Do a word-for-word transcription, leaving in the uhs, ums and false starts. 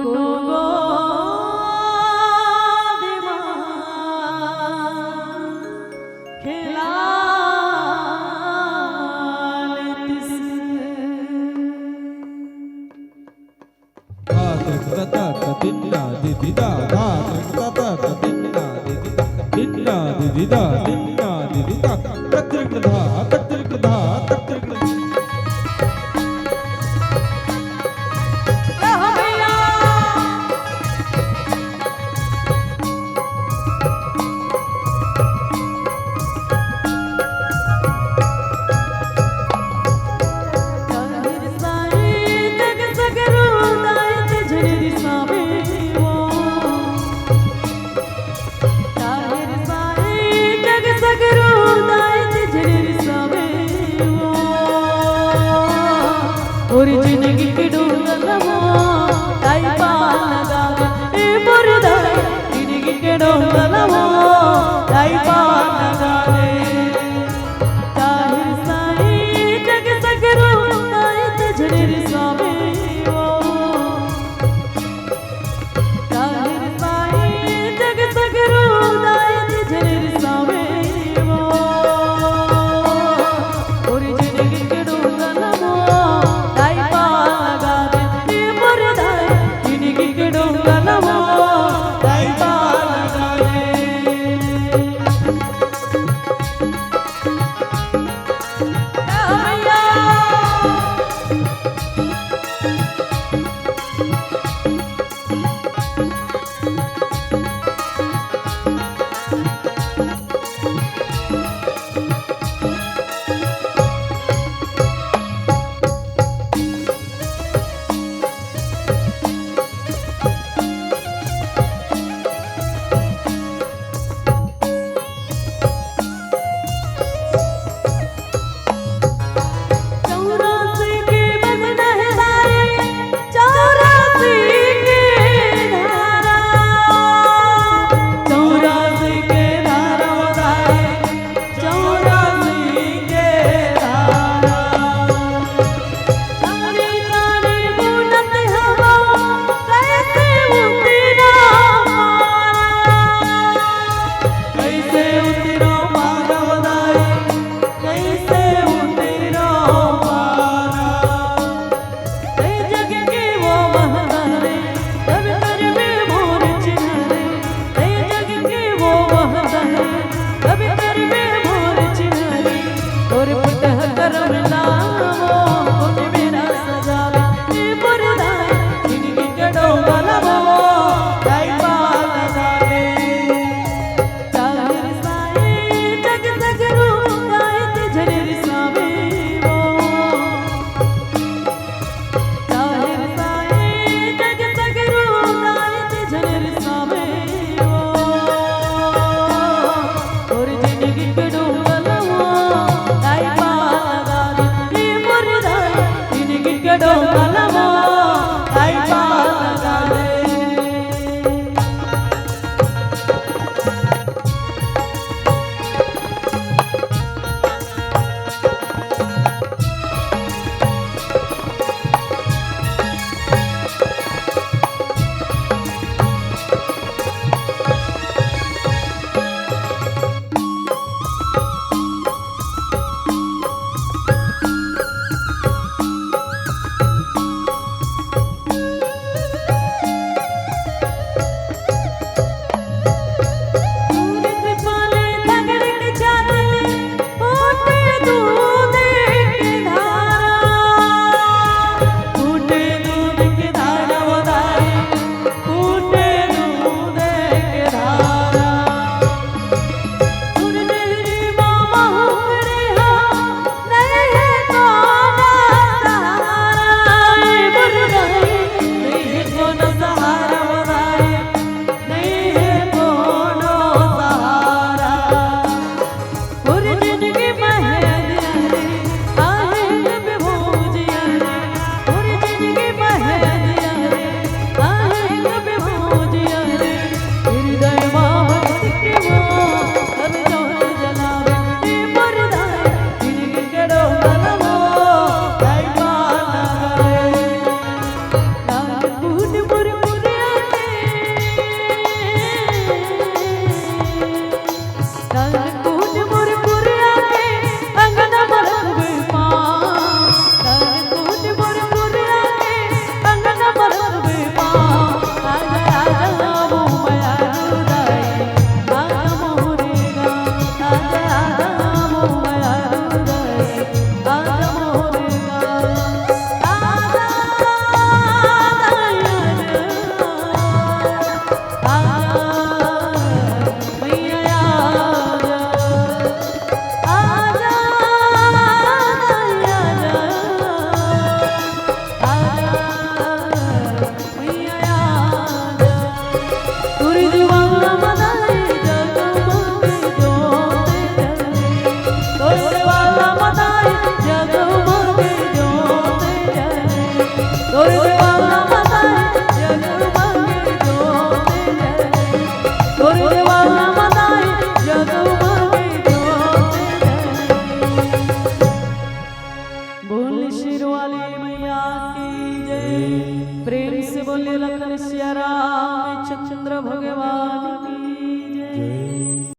गोदी मा खेला लेतिस। धा तृक ता ता ता तिन्ना दिदि दा, धा तृक ता ता ता तिन्ना दिदि दा, तिन्ना दिदि दा, तिन्ना दिदि दा, कतृक धा, कतृक धा, कतृक। मोर जिनगी के डोंगलवा ताई पार लगा दे, ए मोर दाई, जिनगी के डोंगलवा ताई पार लगा दे। ताहिर साई जग सगरो ताई ते झड़ेर स्वामी वो। ताहिर साई जग सगरो ताई ते झड़ेर स्वामी वो। मोर जिनगी के डोंगलवा ताई पार लगा दे, ए मोर दाई, जिनगी के डोंगलवा ताई पार लगा दे। बोले लखन सिया राम चंद्र भगवान की।